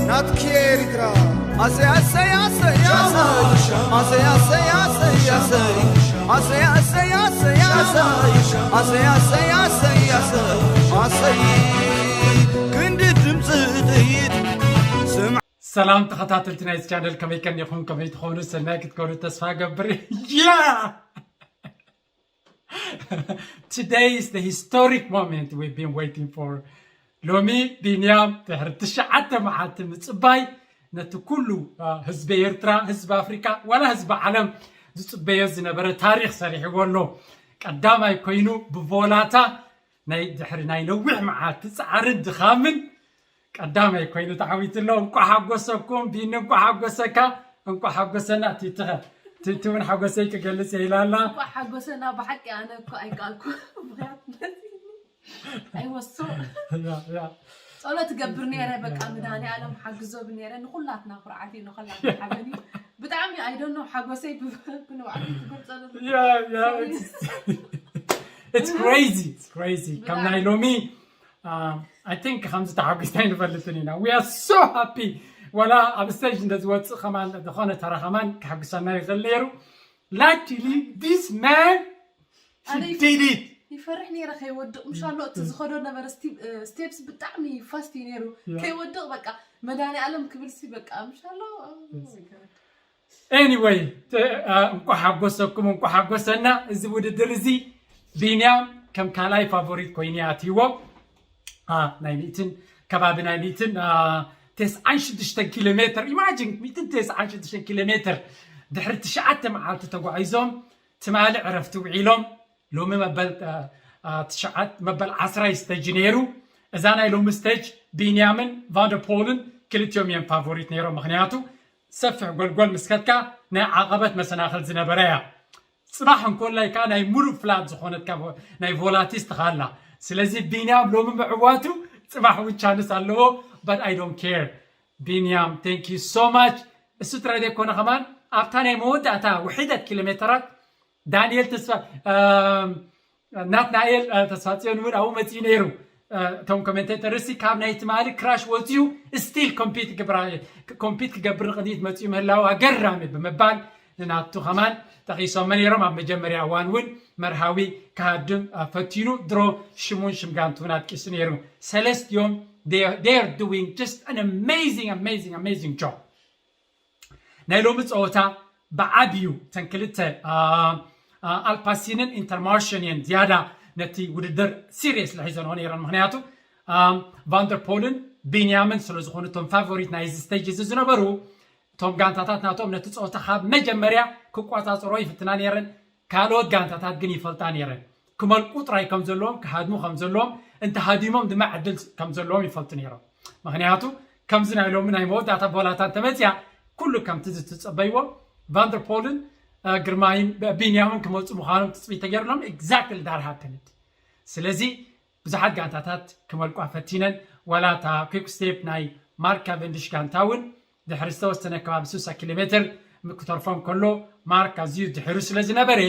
ናትኪ ኤሪትራ ኣሰይ ኣሰይ ኣሰይ ኣሰይ ኣሰይ ኣሰይ ኣሰይ ኣሰይ ኣሰይ ኣሰይ ኣሰይ ኣሰይ ኣሰይ ኣሰይ ኣሰይ ኣሰይ ኣሰይ ኣሰይ ኣሰይ ክንዲ ድምፂ ጥይት ስምዓ። ሰላም ተኸታተልቲ ናይዚ ቻነል፣ ከመይ ቀኒኹም? ከመይ ትኾኑ? ሰናይ ክትኮኑ ተስፋ ገብር። Yeah! Today is the historic moment we've been waiting for. ሎሚ ቢንያም ድሕሪ ትሽዓተ መዓልቲ ምጽባይ ነቲ ኩሉ ህዝቢ ኤርትራ፣ ህዝቢ ኣፍሪካ፣ ዋላ ህዝቢ ዓለም ዝጽበዮ ዝነበረ ታሪክ ሰሪሕዎ ኣሎ። ቀዳማይ ኮይኑ ብቮላታ ናይ ድሕሪ ናይ ነዊሕ መዓልቲ ጻዕርን ድኻምን ቀዳማይ ኮይኑ ተዓዊቱ ኣሎ። እንቋዕ ሓጎሰኩም ቢኒ፣ እንቋዕ ሓጎሰካ፣ እንቋዕ ሓጎሰና ቲትኸ። ቲቲ እውን ሓጎሰይ ክገልጽ እየ ኢላ ኣላ። እንኳዕ ሓጎሰና። ብሓቂ ኣነ እኮ ኣይከኣልኩ ምክንያት ኣይወሶ ያ፣ ያ። ጸሎት ገብር ነይረ። በቃ መድኃኔዓለም ሓግዞ ብል ነይረ። ንኹላትና ኩርዓት እዩ፣ ንኹላትና ሓበን እዩ። ብጣዕሚ I don't know ሓጎሰይ ብ- ብንባዕሉ ክገልጸሉ ያ፣ ያ፣ it's- it's crazy, it's crazy። ከም ናይ ሎሚ I think ከምዚ ተሓጒስና ኣይንፈልጥን ኢና። We are so happy። ዋላ ኣብ ስቴጅ እንደ ዝወፅእ ከማን ዝኾነ ተራ ከማን ከሐጉሰና ይኽእል ነይሩ። Luckily this man, she did it። ይፈርሕ ነይረ ከይወድቕ። ምሻሎ እቲ ዝኸዶ ነበረ ስቴፕስ ብጣዕሚ ፋስት እዩ ነይሩ። ከይወድቕ በቃ መድኃኔዓለም ክብል ሲ በቃ ምሻሎ። Anyway፣ እንኳ ሓጎሰኩም፣ እንኳ ሓጎሰና። እዚ ውድድር እዚ ቢንያም ከም ካልኣይ ፋቮሪት ኮይኑ ኣትይዎ። ናይ ሚእትን ከባቢ ናይ ሚእትን ተስዓን ሽዱሽተን ኪሎ ሜትር፣ ኢማጂን፣ ሚእትን ተስዓን ሽዱሽተን ኪሎ ሜትር ድሕሪ ትሽዓተ መዓልቲ ተጓዒዞም ትማሊ ዕረፍቲ ውዒሎም። ሎሚ መበል ትሽዓት መበል ዓስራይ ስተጅ ነይሩ። እዛ ናይ ሎሚ ስተጅ ቢንያምን ቫንደርፖልን ክልቲኦም እዮም ፋቮሪት ነይሮም። ምክንያቱ ሰፊሕ ጎልጎል ምስ ከድካ ናይ ዓቐበት መሰናኽል ዝነበረ እያ። ጽባሕ እንኮላይ ከኣ ናይ ሙሉእ ፍላት ዝኾነት ናይ ቮላቲስ ትኻላ። ስለዚ ቢንያም ሎሚ ምዕዋቱ ጽባሕ እውን ቻንስ ኣለዎ። But I don't care። ቢንያም thank you so much። እሱ ጥራይ ዘይኮነ ከማን ኣብታ ናይ መወዳእታ ውሒደት ኪሎ ሜተራት ዳንኤል ተስፋ ናትናኤል ተስፋጽዮን እውን ኣብኡ መጺኡ ነይሩ። እቶም ኮሜንቴተርሲ ካብ ናይ ትማሊ ክራሽ ወፂኡ ስቲል ኮምፒት ክገብር ንቕድሚት መፂኡ ምህላው ኣገራሚ ብምባል ንናቱ ከማን ጠቒሶመ ነይሮም። ኣብ መጀመርያ እዋን እውን መርሃዊ ክሃድም ፈቲኑ ድሮ ሽሙን ሽምጋንቱን ኣጥቂሱ ነይሩ። ሰለስቲኦም they are doing just an amazing amazing amazing job። ናይ ሎሚ ፀወታ ብዓብዩ እተን ክልተ ኣልፓሲንን ኢንተርማርሽን እየን ዝያዳ ነቲ ውድድር ሲሪየስ ሒዘንኦ ነይረን። ምክንያቱ ቫንደርፖልን ቢንያምን ስለዝኾኑ እቶም ፋቮሪት ናይዚ ስቴጅ እዚ ዝነበሩ እቶም ጋንታታት ናቶም ነቲ ፀወታ ካብ መጀመርያ ክቆፃፀሮ ይፍትና ነይረን። ካልኦት ጋንታታት ግን ይፈልጣ ነይረን። ክመልቁ ጥራይ ከም ዘለዎም፣ ክሃድሙ ከም ዘለዎም፣ እንተሃዲሞም ድማ ዕድል ከም ዘለዎም ይፈልጡ ነይሮም። ምክንያቱ ከምዚ ናይ ሎሚ ናይ መወዳእታ ቦላታ እንተመፅያ ኩሉ ከምቲ ዝትፀበይዎ ቫንደርፖልን ግርማይን ቢንያምን ክመፁ ምዃኖም ትፅቢት ተገይርሎም። Exactly that happened። ስለዚ ብዙሓት ጋንታታት ክመልቋ ፈቲነን። ዋላ እታ ኩክ ስቴፕ ናይ ማርክ ካቨንዲሽ ጋንታ እውን ድሕሪ ዝተወሰነ ከባቢ ስሳ ኪሎ ሜትር ክትተርፎም ከሎ ማርክ ኣዝዩ ድሕሩ ስለ ዝነበረ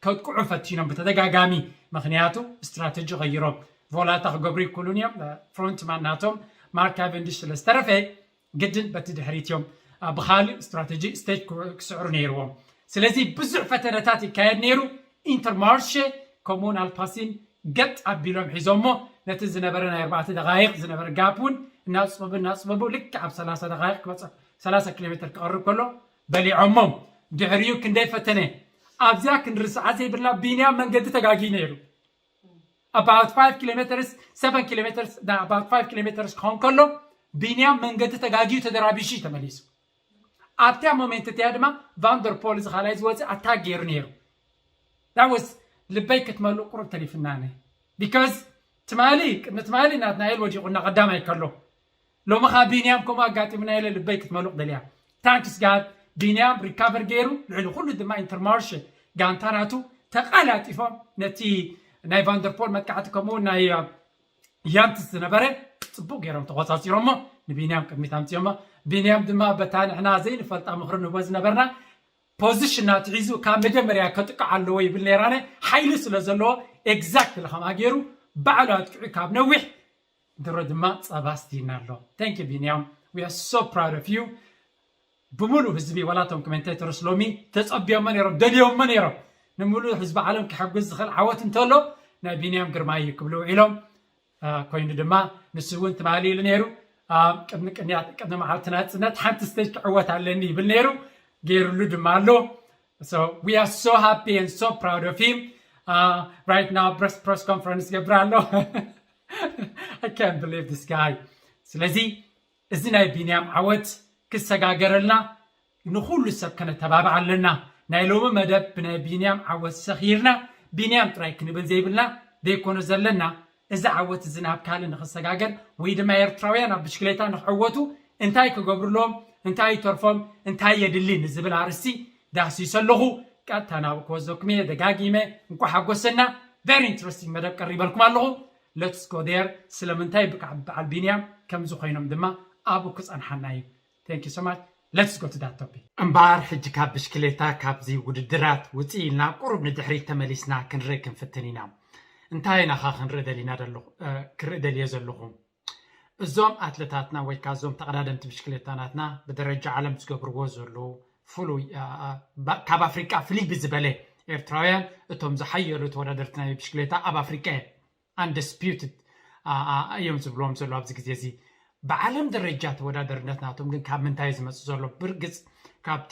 ከጥቅዑ ፈቲኖም ብተደጋጋሚ። ምክንያቱ ስትራተጂ ቀይሮም ቮላታ ክገብሩ ይክእሉን እዮም። ፍሮንትማን ናቶም ማርክ ካቨንዲሽ ስለ ዝተረፈ ግድን በቲ ድሕሪት እዮም ብካልእ ስትራተጂ ስቴጅ ክስዕሩ ነይርዎም። ስለዚ ብዙሕ ፈተነታት ይካየድ ነይሩ። ኢንተርማርሼ ከምኡውን ኣልፓሲን ገጥ ኣቢሎም ሒዞሞ ነቲ ዝነበረ ናይ ኣርባዕተ ደቃይቕ ዝነበረ ጋፕ እውን እናፅበቡ እናፅበቡ ልክዕ ኣብ ሰላሳ ደቃይቕ ክበፅሕ ሰላሳ ኪሎ ሜትር ክቐርብ ከሎ በሊዖሞም። ድሕሪኡ ክንደይ ፈተነ ኣብዚኣ ክንርስዓ ዘይብልና ቢንያም መንገዲ ተጋጊ ነይሩ። About five kilometers seven kilometers about five kilometers ክኸውን ከሎ ቢንያም መንገዲ ተጋጊዩ ተደራቢሹ እዩ ተመሊሱ። ኣብቲያ ሞሜንት እቲያ ድማ ቫንደርፖል እዚ ካልኣይ ዝወፅእ ኣታክ ገይሩ ነይሩ። That was ልበይ ክትመልእ ቁሩብ ተሪፍናኒ። Because ትማሊ ቅድሚ ትማሊ ናትናኤል ወዲቑና ቀዳማይ ከሎ ሎሚ ኸዓ ቢንያም ከምኡ ኣጋጢሙና ኢለ ልበይ ክትመልቕ ደልያ። ታንክስ ጋድ ቢንያም ሪካቨር ገይሩ ልዕሊ ኩሉ ድማ ኢንተርማርሽ ጋንታ ናቱ ተቐላጢፎም ነቲ ናይ ቫንደርፖል መጥቃዕቲ ከምኡ ናይ ያንትስ ዝነበረ ፅቡቅ ገይሮም ተቆፃፂሮሞ ንቢንያም ቅድሚት ኣምፅኦሞ። ቢንያም ድማ በታ ንሕና ዘይንፈልጣ ምኽሪ ንህቦ ዝነበርና ፖዚሽን ናትሒዙ ካብ መጀመርያ ከጥቅዕ ኣለዎ ይብል ነይራነ ሓይሊ ስለ ዘለዎ ኤግዛክትሊ ከምኣ ገይሩ ባዕሉ ኣጥቂዑ ካብ ነዊሕ ድሮ ድማ ፀባ ስቲና ኣሎ። Thank you ቢንያም። We are so proud of you. ብምሉእ ህዝቢ ዋላቶም ኮሜንቴተርስ ሎሚ ተጸብዮሞ ነይሮም፣ ደልዮሞ ነይሮም። ንምሉእ ህዝቢ ዓለም ክሕግዝ ዝኽእል ዓወት እንተሎ ናይ ቢንያም ግርማይ እዩ ክብሉ ውዒሎም። ኮይኑ ድማ ንሱ እውን ትማሊ ኢሉ ነይሩ። ቅድሚ ቅድሚ መዓልቲ ናጽነት ሓንቲ ስቴጅ ክዕወት ኣለኒ ይብል ነይሩ፣ ገይሩሉ ድማ ኣሎ። So we are so happy and so proud of him. Right now press press conference ገብር ኣሎ። I can't believe this guy. ስለዚ እዚ ናይ ቢንያም ዓወት ክሰጋገረልና ንኹሉ ሰብ ከነተባብዕ ኣለና። ናይ ሎሚ መደብ ብናይ ቢንያም ዓወት ሰኺርና ቢንያም ጥራይ ክንብል ዘይብልና ዘይኮነ ዘለና፣ እዚ ዓወት እዚ ናብ ካልእ ንኽሰጋገር ወይ ድማ ኤርትራውያን ኣብ ብሽክሌታ ንኽዕወቱ እንታይ ክገብሩ ኣለዎም፣ እንታይ ይተርፎም፣ እንታይ የድሊ ንዝብል ኣርእስቲ ዳህሲሰ ኣለኹ። ቀጥታ ናብ ክወዘኩም እየ። ደጋጊመ እንኳ ሓጎሰና። Very interesting መደብ ቀሪበልኩም ኣለኹ። Let's go there። ስለምንታይ ብቃዕ በዓል ቢንያም ከምዚ ኮይኖም ድማ ኣብኡ ክጸንሓና እዩ። Thank you so much. Let's go to that topic. እምበኣር ሕጂ ካብ ብሽክሌታ ካብዚ ውድድራት ውፅእ ኢልና ቁሩብ ንድሕሪት ተመሊስና ክንርኢ ክንፍትን ኢና። እንታይ ኢና ኸ ክንርኢ ደሊና ዘለኹ ክርኢ ደልየ ዘለኹ? እዞም ኣትለታትና ወይ ከዓ እዞም ተቐዳደምቲ ብሽክሌታ ናትና ብደረጃ ዓለም ዝገብርዎ ዘለዉ ፍሉይ ካብ ኣፍሪቃ ፍልይ ብዝበለ ኤርትራውያን እቶም ዝሓየሉ ተወዳደርቲ ናይ ብሽክሌታ ኣብ ኣፍሪቃ እዮም። Undisputed እዮም ዝብልዎም ዘሎ ኣብዚ ግዜ እዚ። ብዓለም ደረጃ ተወዳደርነት ናቶም ግን ካብ ምንታይ ዝመፅእ ዘሎ? ብርግፅ ካብቲ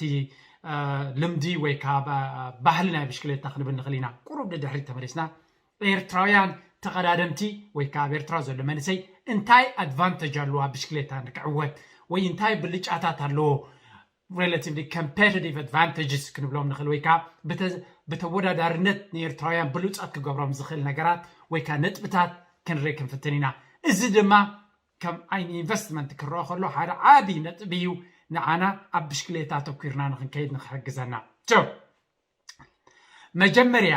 ልምዲ ወይ ካብ ባህሊ ናይ ብሽክሌታ ክንብል ንኽእል ኢና። ቁሩብ ንድሕሪት ተመሊስና ኤርትራውያን ተቐዳደምቲ ወይ ከዓ ኣብ ኤርትራ ዘሎ መንእሰይ እንታይ ኣድቫንተጅ ኣለዎ ኣብ ብሽክሌታ ንክዕወት ወይ እንታይ ብልጫታት ኣለዎ? Relatively competitive advantages ክንብሎም ንኽእል ወይ ከዓ ብተወዳዳርነት ንኤርትራውያን ብሉፃት ክገብሮም ዝኽእል ነገራት ወይ ከዓ ነጥብታት ክንርኢ ክንፍትን ኢና። እዚ ድማ ከም ዓይኒ ኢንቨስትመንት ክረአ ከሎ ሓደ ዓብዪ ነጥቢ እዩ። ንዓና ኣብ ብሽክሌታ ኣተኲርና ንክንከይድ ንክሕግዘና። መጀመርያ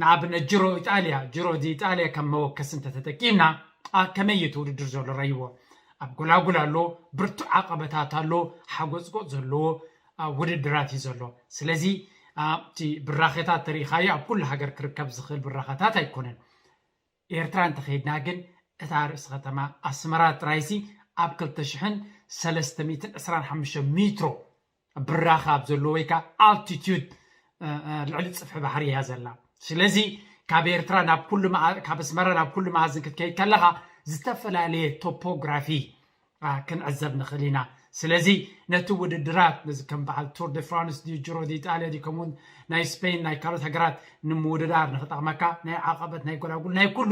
ንኣብነት ጅሮ ኢጣልያ ጅሮ ዲ ኢጣልያ ከም መወከሲ እንተተጠቂምና ከመይ እቲ ውድድር ዘሎ ረይዎ ኣብ ጎላጉል ኣሎ፣ ብርቱዕ ዓቐበታት ኣሎ፣ ሓጎፅጎፅ ዘለዎ ውድድራት እዩ ዘሎ። ስለዚ እቲ ብራኸታት ተሪኢኻዮ ኣብ ኩሉ ሃገር ክርከብ ዝኽእል ብራኸታት ኣይኮነን። ኤርትራ እንተኸይድና ግን እታ ርእሲ ከተማ ኣስመራ ጥራይሲ ኣብ ክልተ ሽሕን ሰለስተ ሚእትን ዕስራን ሓሙሽተ ሜትሮ ብራኸ ኣብ ዘለዎ ወይ ከዓ ኣልቲቱድ ልዕሊ ፅፍሒ ባሕሪ እያ ዘላ። ስለዚ ካብ ኤርትራ ናብ ኩሉ ካብ ኣስመራ ናብ ኩሉ መኣዝን ክትከይድ ከለኻ ዝተፈላለየ ቶፖግራፊ ክንዕዘብ ንኽእል ኢና። ስለዚ ነቲ ውድድራት ነዚ ከም በዓል ቱር ደ ፍራንስ ድዩ ጅሮ ዲ ኢጣልያ ድዩ ከምኡውን ናይ ስፔን ናይ ካልኦት ሃገራት ንምውድዳር ንክጠቕመካ ናይ ዓቐበት ናይ ጎላጉል ናይ ኩሉ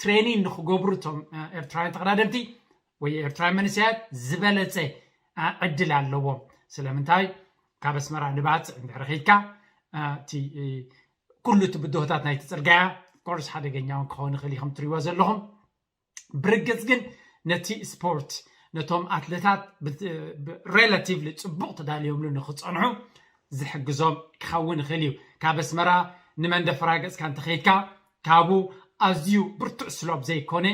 ትሬኒን ንክገብሩ እቶም ኤርትራውያን ተቐዳደምቲ ወይ ኤርትራውያን መንእሰያት ዝበለፀ ዕድል ኣለዎም። ስለምንታይ ካብ ኣስመራ ንባፅዕ እንድሕሪ ከይድካ እቲ ኩሉ እቲ ብድሆታት ናይቲ ፅርጋያ ኮርስ ሓደገኛ እውን ክኸውን ይኽእል እዩ ከም ትሪእዎ ዘለኹም። ብርግፅ ግን ነቲ ስፖርት ነቶም ኣትለታት ሬላቲቭሊ ፅቡቕ ተዳልዮምሉ ንክፀንሑ ዝሕግዞም ክኸውን ይኽእል እዩ። ካብ ኣስመራ ንመንደፈራ ገፅካ እንተኸይድካ ካብኡ ኣዝዩ ብርቱዕ ስሎፕ ዘይኮነ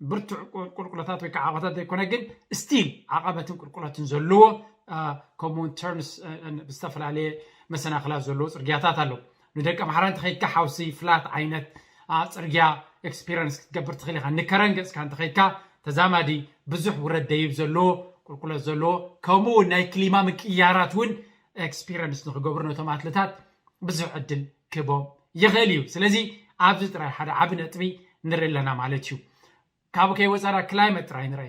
ብርቱዕ ቁልቁለታት ወይ ከዓ ዓቐታት ዘይኮነ ግን ስቲል ዓቐበትን ቁልቁለትን ዘለዎ ከምኡውን ተርንስ ብዝተፈላለየ መሰናክላት ዘለዎ ፅርግያታት ኣሎ። ንደቂ ኣምሓራ እንተኸይድካ ሓውሲ ፍላት ዓይነት ፅርግያ ኤክስፒረንስ ክትገብር ትኽእል ኢኻ። ንከረን ገፅካ እንተኸይድካ ተዛማዲ ብዙሕ ውረድ ደይብ ዘለዎ ቁልቁለት ዘለዎ ከምኡ ናይ ክሊማ ምቅያራት እውን ኤክስፒረንስ ንክገብሩ ነቶም ኣትለታት ብዙሕ ዕድል ክቦም ይኽእል እዩ። ስለዚ ኣብዚ ጥራይ ሓደ ዓቢ ነጥቢ ንርኢ ኣለና ማለት እዩ። ካብኡ ከይወፃና ክላይመት ጥራይ ንርአ።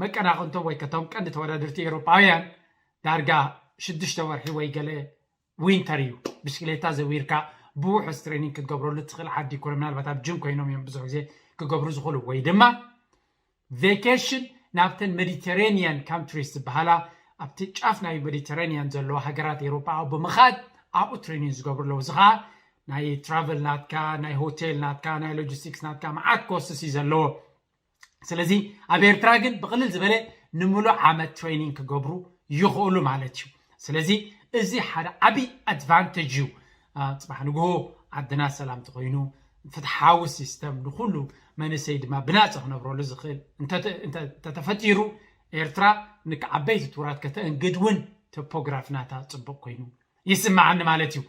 መቀናቕንቶም ወይ ከቶም ቀንዲ ተወዳደርቲ ኤውሮጳውያን ዳርጋ ሽዱሽተ ወርሒ ወይ ገለ ዊንተር እዩ። ብሽክሌታ ዘዊርካ ብውሑስ ትሬኒንግ ክትገብረሉ ትኽእል ዓዲ ይኮነ። ምናልባት ኣብ ጅም ኮይኖም እዮም ብዙሕ ግዜ ክገብሩ ዝኽእሉ ወይ ድማ ቬኬሽን ናብተን ሜዲተራኒያን ካንትሪስ ዝበሃላ ኣብቲ ጫፍ ናይ ሜዲተራኒያን ዘለዋ ሃገራት ኤውሮጳ ብምኻድ ኣብኡ ትሬኒንግ ዝገብሩ ኣለዉ። እዚ ከዓ ናይ ትራቨል ናትካ ናይ ሆቴል ናትካ ናይ ሎጂስቲክስ ናትካ መዓት ኮስትስ እዩ ዘለዎ። ስለዚ ኣብ ኤርትራ ግን ብቕልል ዝበለ ንምሉእ ዓመት ትሬኒንግ ክገብሩ ይኽእሉ ማለት እዩ። ስለዚ እዚ ሓደ ዓብዪ ኣድቫንቴጅ እዩ። ጽባሕ ንግሆ ዓድና ሰላም ተኮይኑ ፍትሓዊ ሲስተም ንኩሉ መንእሰይ ድማ ብናፃ ክነብረሉ ዝኽእል እንተተፈጢሩ ኤርትራ ንዓበይቲ ቱራት ከተእንግድ እውን ቶፖግራፊ ናታ ፅቡቅ ኮይኑ ይስማዓኒ ማለት እዩ።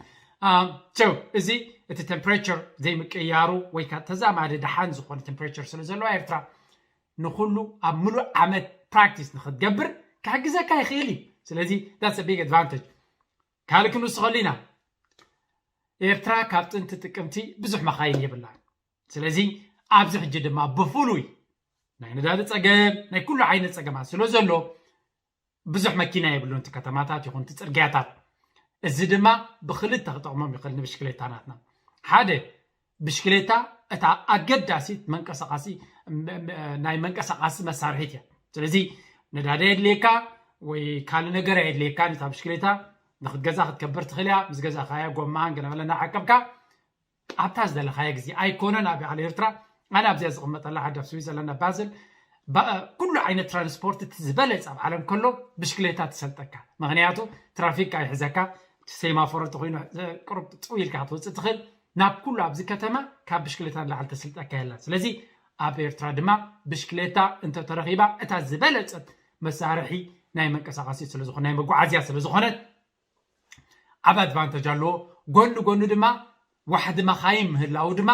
ው እዚ እቲ ቴምፕሬቸር ዘይምቅያሩ ወይ ከዓ ተዛማዲ ደሓን ዝኾነ ቴምፕሬቸር ስለ ዘለዋ ኤርትራ ንኩሉ ኣብ ምሉእ ዓመት ፕራክቲስ ንክትገብር ክሕግዘካ ይኽእል እዩ። ስለዚ that's a big advantage። ካልእ ክንውስኸሉ ኢና። ኤርትራ ካብ ጥንቲ ጥቅምቲ ብዙሕ መኻይን የብላን። ስለዚ ኣብዚ ሕጂ ድማ ብፍሉይ ናይ ነዳዲ ጸገም ናይ ኩሉ ዓይነት ጸገማት ስለ ዘሎ ብዙሕ መኪና የብሉን እቲ ከተማታት ይኹን እቲ ጽርግያታት። እዚ ድማ ብክልተ ክጠቕሞም ይኽእል ንብሽክሌታ ናትና። ሓደ ብሽክሌታ እታ ኣገዳሲት መንቀሳቐሲ ናይ መንቀሳቐሲ መሳርሒት እያ። ስለዚ ነዳዲ የድልየካ ወይ ካልእ ነገር ኣየድልየካን። እታ ብሽክሌታ ንክትገዛ ክትከብር ትኽእል እያ። ምስ ገዛእካያ ጎማን ገለ መለ እናዓቀብካ ኣብታ ዝደለኻዮ ግዜ ኣይኮነን ኣብ ዓለ ኤርትራ ኣነ ኣብዚኣ ዝቕመጠላ ዓዲ ኣብ ስዊዘርላንድ ኣብ ባዝል ኩሉ ዓይነት ትራንስፖርት እቲ ዝበለፀ ኣብ ዓለም ከሎ ብሽክሌታ ትሰልጠካ። ምክንያቱ ትራፊክ ኣይሕዘካ፣ ሴማፎሮ እንተኮይኑ ቅሩብ ፅው ኢልካ ክትወፅእ ትኽእል። ናብ ኩሉ ኣብዚ ከተማ ካብ ብሽክሌታ ንላዕሊ ተስልጠካ የላ። ስለዚ ኣብ ኤርትራ ድማ ብሽክሌታ እንተተረኺባ እታ ዝበለፀት መሳርሒ ናይ መንቀሳቐሲ ስለዝኾነ ናይ መጓዓዝያ ስለዝኾነት ዓብ ኣድቫንተጅ ኣለዎ። ጎኒ ጎኒ ድማ ዋሕዲ መኻይን ምህላው ድማ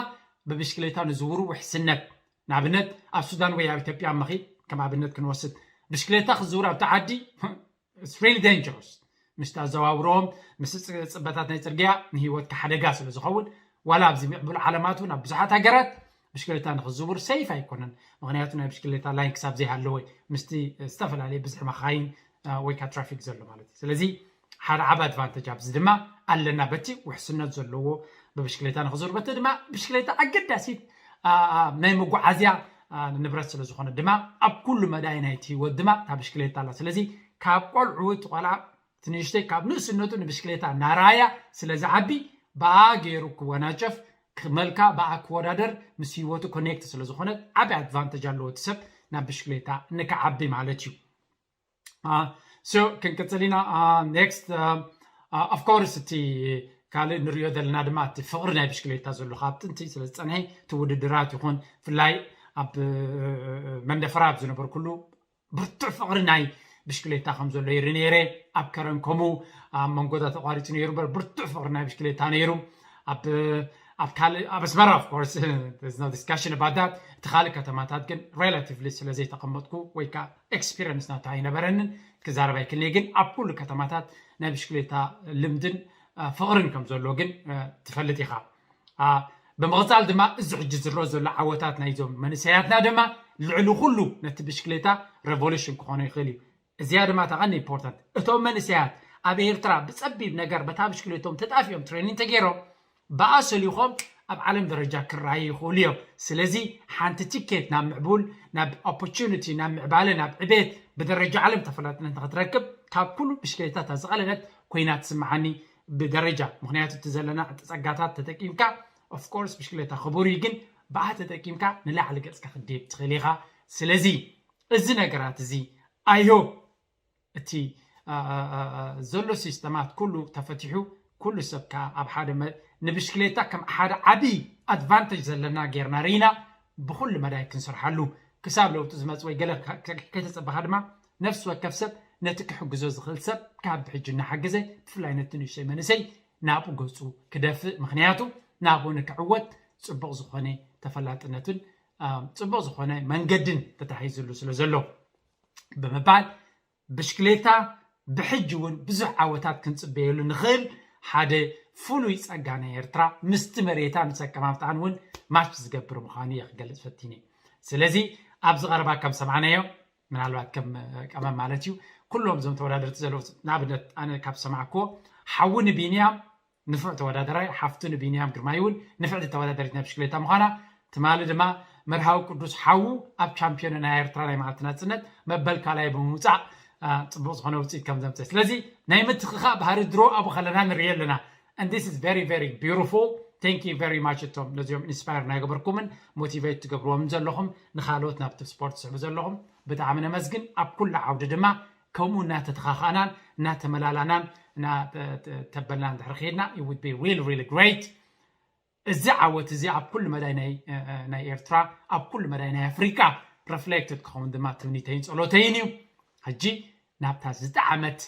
ብብሽክሌታ ንዝውሩ ውሕስነት። ንኣብነት ኣብ ሱዳን ወይ ኣብ ኢትዮጵያ መኺድ ከም ኣብነት ክንወስድ ብሽክሌታ ክዝውር ኣብቲ ዓዲ it's really dangerous። ምስ ተዘዋውሮም ምስ ጽበታት ናይ ጽርግያ ንህይወትካ ሓደጋ ስለ ዝኸውን ዋላ ኣብዚ ምዕቡል ዓለማት እውን ኣብ ብዙሓት ሃገራት ብሽክሌታ ንክዝውር ሰይፍ ኣይኮነን። ምክንያቱ ናይ ብሽክሌታ ላይን ክሳብ ዘይሃለወ ምስቲ ዝተፈላለየ ብዝሒ መኻይን ወይ ከዓ ትራፊክ ዘሎ ማለት እዩ። ስለዚ ሓደ ዓብ ኣድቫንተጅ ኣብዚ ድማ ኣለና። በቲ ውሕስነት ዘለዎ ብብሽክሌታ ንክዞር በቲ ድማ ብሽክሌታ ኣገዳሲት ናይ መጓዓዝያ ንብረት ስለዝኾነ ድማ ኣብ ኩሉ መዳይ ናይቲ ህይወት ድማ እታ ብሽክሌታ ኣላ። ስለዚ ካብ ቆልዑ እቲ ቆልዓ ትንሽተይ ካብ ንእስነቱ ንብሽክሌታ እናረኣያ ስለ ዝዓቢ ብኣ ገይሩ ክወናጨፍ ክመልካ ብኣ ክወዳደር ምስ ህይወቱ ኮኔክት ስለዝኾነ ዓብ ኣድቫንተጅ ኣለዎ እቲ ሰብ ናብ ብሽክሌታ ንክዓቢ ማለት እዩ። ሶ ክንቅፅል ኢና። ኔክስት ኦፍኮርስ እቲ ካልእ ንሪኦ ዘለና ድማ እቲ ፍቕሪ ናይ ብሽክሌታ ዘሎ ካብ ጥንቲ ስለ ዝፀንሐ እቲ ውድድራት ይኹን ብፍላይ ኣብ መንደፈራ ኣብ ዝነበርኩሉ ብርቱዕ ፍቕሪ ናይ ብሽክሌታ ከም ዘሎ ይርኢ ነይረ። ኣብ ከረን ከምኡ ኣብ መንጎታ ተቋሪፁ ነይሩ እምበር ብርቱዕ ፍቕሪ ናይ ብሽክሌታ ነይሩ። ኣብ ኣብ ካልእ ኣብ ኣስመራ of course there's no discussion about that። እቲ ካልእ ከተማታት ግን ሬላቲቭሊ ስለ ዘይተቐመጥኩ ወይ ከዓ ኤክስፒሪንስ ናቱ ኣይነበረንን ክዛረብ ኣይክልኒ። ግን ኣብ ኩሉ ከተማታት ናይ ብሽክሌታ ልምድን ፍቕርን ከም ዘሎ ግን ትፈልጥ ኢኻ። ብምቕፃል ድማ እዚ ሕጂ ዝረኦ ዘሎ ዓወታት ናይዞም መንእሰያትና ድማ ልዕሊ ኩሉ ነቲ ብሽክሌታ ሬቮሉሽን ክኾኖ ይኽእል እዩ። እዚኣ ድማ እታ ቀንዲ ኢምፖርታንት እቶም መንእሰያት ኣብ ኤርትራ ብፀቢብ ነገር በታ ብሽክሌቶም ተጣፊኦም ትሬኒንግ ተገይሮም ብኣ ሰሊኾም ኣብ ዓለም ደረጃ ክረኣዩ ይኽእሉ እዮም። ስለዚ ሓንቲ ቲኬት ናብ ምዕቡል ናብ ኦፖርቹኒቲ ናብ ምዕባለ ናብ ዕቤት ብደረጃ ዓለም ተፈላጥነት ንክትረክብ ካብ ኩሉ ብሽክሌታ እታ ዝቐለለት ኮይና ትስምዓኒ ብደረጃ። ምክንያቱ እቲ ዘለና ጸጋታት ተጠቂምካ ኦፍኮርስ ብሽክሌታ ክቡር እዩ፣ ግን ብኣ ተጠቂምካ ንላዕሊ ገጽካ ክትድየብ ትኽእል ኢኻ። ስለዚ እዚ ነገራት እዚ ኣይ ሆፕ እቲ ዘሎ ሲስተማት ኩሉ ተፈቲሑ ኩሉ ሰብ ከዓ ኣብ ሓደ ንብሽክሌታ ከም ሓደ ዓብዪ ኣድቫንተጅ ዘለና ጌርና ርኢና ብኩሉ መዳይ ክንሰርሓሉ ክሳብ ለውጢ ዝመፅ ወይ ገለ ከይተፀበኻ ድማ ነፍሲ ወከፍ ሰብ ነቲ ክሕግዞ ዝኽእል ሰብ ካብ ብሕጂ እናሓገዘ ብፍላይ ነቲ ንእሽተይ መንእሰይ ናብኡ ገፁ ክደፍእ ምክንያቱ ናብኡ ንክዕወት ፅቡቕ ዝኾነ ተፈላጥነትን ፅቡቕ ዝኾነ መንገድን ተታሒዝሉ ስለ ዘሎ ብምባል ብሽክሌታ ብሕጂ እውን ብዙሕ ዓወታት ክንፅበየሉ ንኽእል ሓደ ፍሉይ ፀጋ ናይ ኤርትራ ምስቲ መሬታ ምስ ኣቀማምጣን እውን ማች ዝገብር ምዃኑ እየ ክገልፅ ፈቲነ። ስለዚ ኣብዚ ቀረባ ከም ሰማዕናዮ ምናልባት ከም ቀመም ማለት እዩ ኩሎም እዞም ተወዳደርቲ ዘለዉ ንኣብነት ኣነ ካብ ሰማዕክዎ ሓዊ ንቢንያም ንፉዕ ተወዳደራይ ሓፍቱ ንቢንያም ግርማይ እውን ንፍዕቲ ተወዳደሪት ናይ ብሽክሌታ ምዃና ትማሊ ድማ መርሃዊ ቅዱስ ሓዉ ኣብ ቻምፒዮን ናይ ኤርትራ ናይ መዓልቲ ናጽነት መበል ካልኣይ ብምውፃእ ፅቡቅ ዝኾነ ውፅኢት ከም ዘምፀ ስለዚ ናይ ምትኽኻእ ባህሪ ድሮ ኣብኡ ከለና ንሪኢ ኣለና and this is very very beautiful thank you very much እቶም ነዚኦም ኢንስፓየር ናይ ገበርኩምን ሞቲቬት ትገብርዎም ዘለኹም ንካልኦት ናብቲ ስፖርት ትስሕቡ ዘለኹም ብጣዕሚ ነመስግን ኣብ ኩሉ ዓውዲ ድማ ከምኡ እናተተኻኻእናን እናተመላላናን እናተበልና እንድሕር ከድና it would be really really great እዚ ዓወት እዚ ኣብ ኩሉ መዳይ ናይ ኤርትራ ኣብ ኩሉ መዳይ ናይ ኣፍሪቃ ረፍሌክትድ ክኸውን ድማ ትምኒተይን ፀሎተይን እዩ ሕጂ ናብታ ዝጠዓመት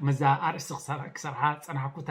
ምዛ ኣርእስቲ ክሰርሓ ዝፀናሕኩ እታ